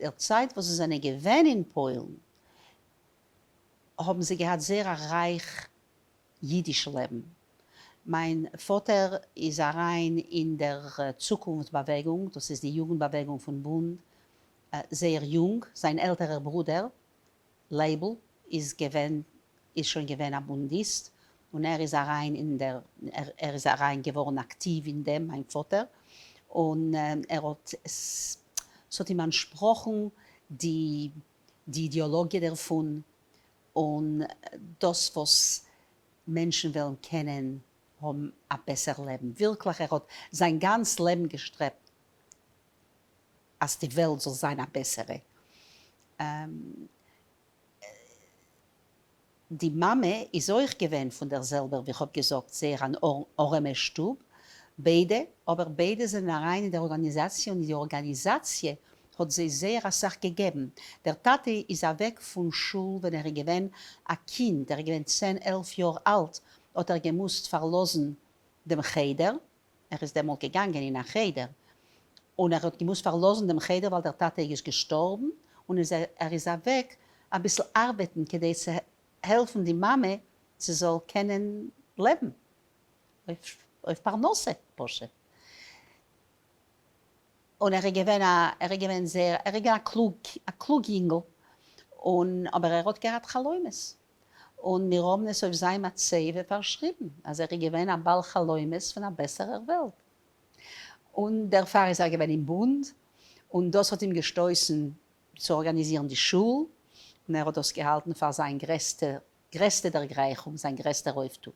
דער צייט וואס זיי זענען געווען אין פוילן האבן זיי געהאט זייער א רייך אידיש לעבן. מיין פאטער איז אריין אין דער צוקונפט באוועגונג, דאס איז די יוגנט באוועגונג פון בונד, זייער יונג, זיין עלטערער ברודער לייבל איז געווען איז שוין געווען א בונדיסט, און ער איז אריין אין דער ער איז אריין געווארן אקטיוו אין דעם, מיין פאטער, און ער האט עס האט אים אנטשפראכן די די אידעאלאגיע דערפון, און דאס וואס מענטשן וועלן קענען האבן א בעסער לעבן, ווירקליך ער האט זיין גאנץ לעבן געשטרעבט אז די וועלט זאל זיין א בעסערע. די מאמע איז אויך געווען פון דער זעלבער, ווי כ'האב געזאגט, זייער אן ארעמע שטוב, ביידע, אבער ביידע זענען אריין אין דער ארגאניזאציע און די ארגאניזאציע האט זיי זייער אסאך געגעבן. דער טאטע איז אוועק פון שול ווען ער איז געווען א קינד, ער איז געווען צען עלף יאר אלט האט ער געמוזט פארלאזן דעם חדר, ער איז דעמאלט געגאנגען אין א חדר, און ער האט געמוזט פארלאזן דעם חדר ווייל דער טאטע איז געשטארבן, און איז ער איז אוועק אביסל ארבעטן כדי צו העלפן די מאמע זי זאל קענען לעבן אויף פרנסה פשוט. און ער איז געווען א ער איז געווען זייער ער איז געווען א קלוג א קלוג יונגל, און אבער ער האט געהאט חלומות, און מיר האבן עס אויף זיין מצבה פארשריבן אז ער איז געווען א בעל חלומות פון א בעסערער וועלט, און דערפאר איז ער געווען אין בונד, און דאס האט אים געשטויסן צו ארגאניזירן די שול, און ער האט דאס געהאלטן פאר זיין גרעסטע גרעסטע דערגרייכונג, זיין גרעסטער אויפטו.